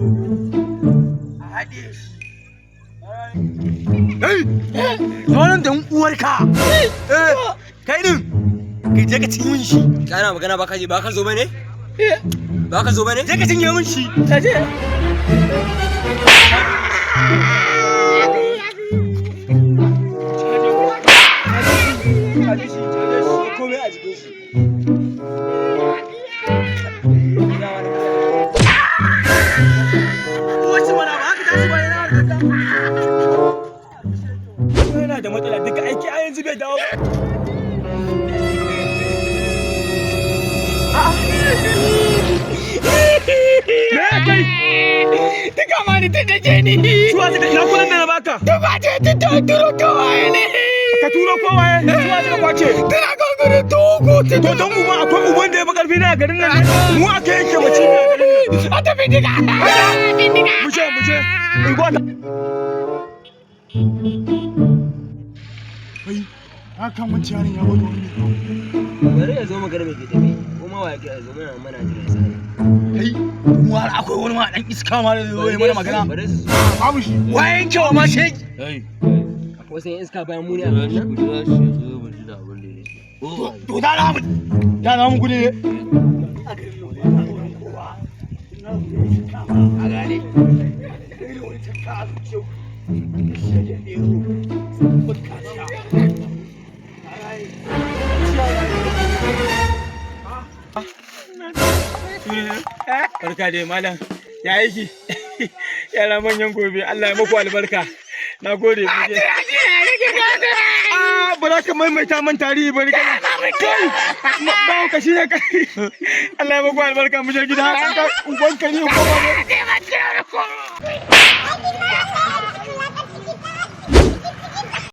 A haɗe shi. Hey! Zo nan da uwarka. Eh, kai din. Kai je ka cinye min shi. Kana magana ba ka ji ba ka zo bane? Ba ka zo bane? Je ka cinye min shi. Komai a jikin shi. Wace mana ba haka tashi ba yana harkar. Yana da matsala duka aiki a yanzu bai dawo. Me kai? Duka ma ni tun da ke ni. Suwa suka ina kudin da na baka? Duka ce ta turo kowaye ne. Ka turo kowaye? Suwa suka kwace? Tana gurguru tugu. To don uban akwai uban da ya fi karfi na a garin nan ne? Mu aka yanke mace ne a garin nan. A tafi diga. Mu je mu je. In gwada. Kai, hakan wancan yaron ya bada wani ne. Bari ya zo magana mai ke tafi. Ko ma wa ya kira ya zo mana mana jira sa. Kai, mu har akwai wani ma dan iska ma da zai mana magana. Bari su zo. Babu shi. Wayan kyau ma shegi. Akwai wasu 'yan iska bayan mu ne a garin nan. To da na mu da na mu gudu ne. Barka dai malam. Ya aiki? Yara manyan gobe, Allah ya muku albarka. Na gode. Mu je. Ah, ba za ka maimaita man tarihi ba ni kana. Kai! Ba ka shi ne kai. Allah ya muku albarka mu je gida. Uban ka ne ko ba ne.